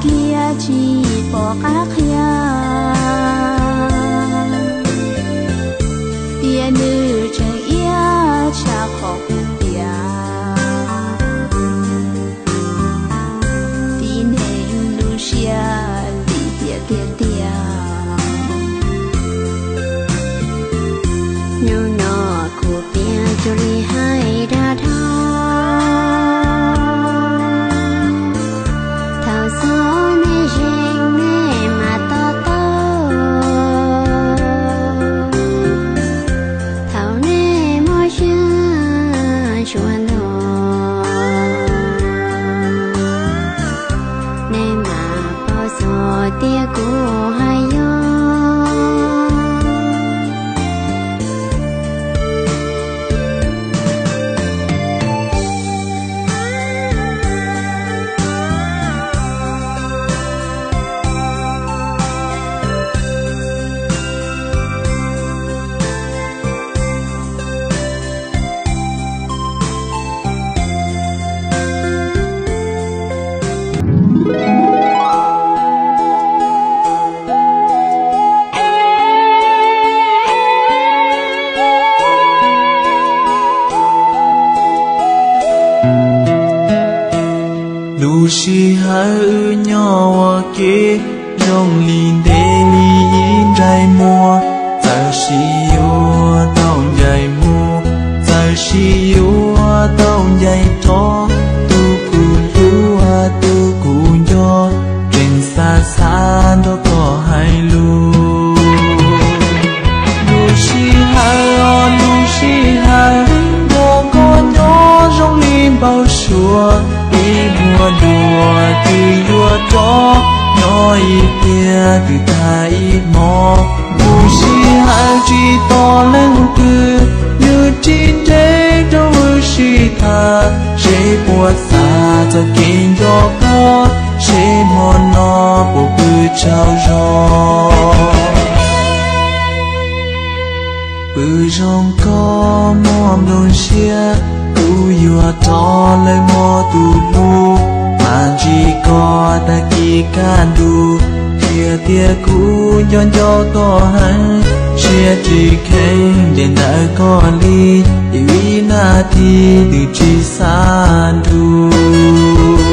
Qhia tsis pom qab qhia, tias nws tseem iab tshaj qhov kuv piav. Tib neeg lub siab lim hiam tiag tiag. Hnub no kuv piav cuag li hais dag dhau, thaum xub nej zeeg nej mam to taub, thaum nej mob siab tshua ntog, nej mam paub txog tias kuv hais yog. Lub sij hawm wb nyob ua ke zoo li ntev li ib nrais muag, txawm sis yuav tau ncaim mus, txawm sis yuav tau ncaim rov, tus kuv hlub tus kuv nco, tseem xav xav nrog koj hais lus. Lub sij hawm os lub sij hawm, nrog koj nyob zoo li npau suav, ib vuag dua twb yuav rov, nyob ib pliag twb tag ib hmo. Lub sij hawm tsis tos leej twg, nws tsis nres rau wb sib tham, seb puas xav txoj kev nco koj, seb hmo no puas pw tsaug zog. Pw zoo koj muaj nplooj siab, kuv yuav rov lawm mog tus hlub, mas ntsib koj tag kis kaj ntug, qhia tias kuv nco nco koj heev, siab tsis kheev nres ntawm koj li, ib vib nas this twb tsis xav nrug.